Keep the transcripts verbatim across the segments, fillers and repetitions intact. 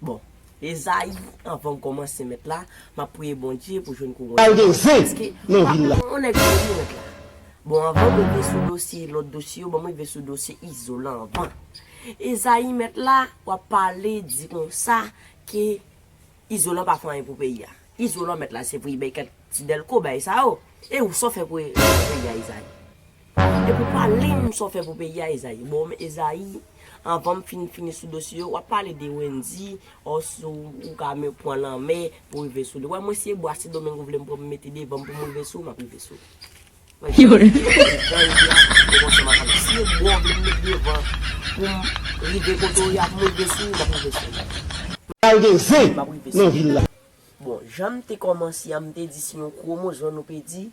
Bon, Ezayi, anvan m kòmanse mèt la, m ap priye Bondye pou jwenn kouwòn. Al gen zen nan vil la. Paske yon nèg vini mèt la. Bon, anvan m rive sou dosye, lòt dosye yo, ban m rive sou dosye Izolan anvan. Ezayi mèt la, w ap pale, di konsa ke Izolan pa fè anyen pou peyi a. Izolan mèt la, se pou li bay kèk ti dèlko bay sa yo. E ou sa w fè pou, pou peyi a, Ezayi? E pou pale m sa w fè pou peyi a, Ezayi. Bon, Ezayi, anvan m fin fini sou dosye yo, w ap pale de Wendy, ò, si w ka men pran lanmè pou rive sou li. Wè, mwen, si e bwa Sendomeng ou vle m pran m mete devan m pou m rive sou ou, m ap rive sou ou. Mwen, jan, jan li a, e konsa m ap pale. Si e bwa w vle m mete devan pou m rive kote w ye a pou m rive sou ou, m ap rive sou ou. Al gen zen nan vil la. Bon, jan m te kòmanse a, m te di se yon kwomozòn ou pèdi.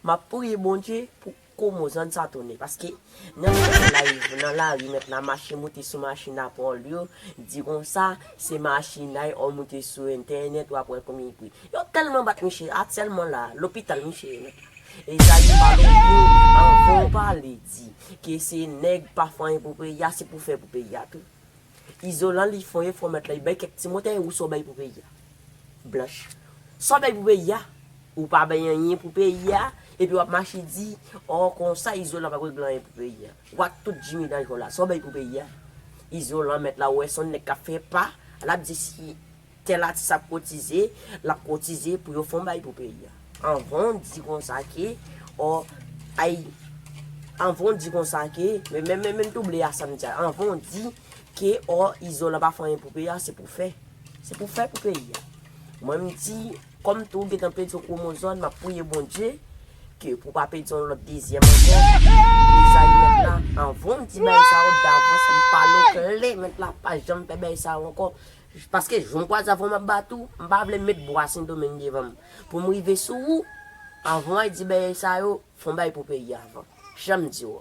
M ap priye Bondye pou kwomozòn sa tounen. Paske nan live, nan lari, mèt la mache moute sou machin a Pòl yo, di konsa, se machin a, w moute sou entènèt, w ap wè konbyen li pran. Yo tèlman bat misye, aktyèlman la, lopital misye ye, mèt la. Ezayi pale pou anvan w pale, di ke se nèg pa fè anyen pou peyi a, se pou fè pou peyi a tou. Izolan li fè yon efò mèt la, li bay kèk ti montay wou sa w bay pou peyi a. Blanch. Sa w bay pou peyi a, ou pa bay anyen pou peyi a, epi w ap mache di, ò, konsa Izolan p ap regle anyen pou peyi a. W ak tout Jimmy Danjou la, sa w bay pou peyi a? Izolan mèt la, ou wè se yon nèg k ap fè pa, l ap di si tèl atis ap kotize, l ap kotize pou yo fè yon bagay pou peyi a. Anvan w di konsa ke, ò, ay, anvan w di konsa ke, men, men, men, men double a sa m di a. Anvan w di ke, ò, Izolan pa fè anyen pou peyi a, se pou fè. Se pou fè pou peyi a. Mwen, m di, kòm tou, ou gentan pèdi yon kwomozòn, m ap priye Bondye ke pou w pa pèdi yon lòt dezyèm ankò. Ezayi mèt la, anvan w di bagay sa yo davans, m pale w klè, mèt la, pa janm fè bagay sa yo ankò. Paske jou m kwaze avè w m ap bat ou, m pa vle met bwa Sendomeng devan m. Pou m rive sou ou, anvan w al di bagay sa yo, fè yon bagay pou peyi a avan. Jan m di w.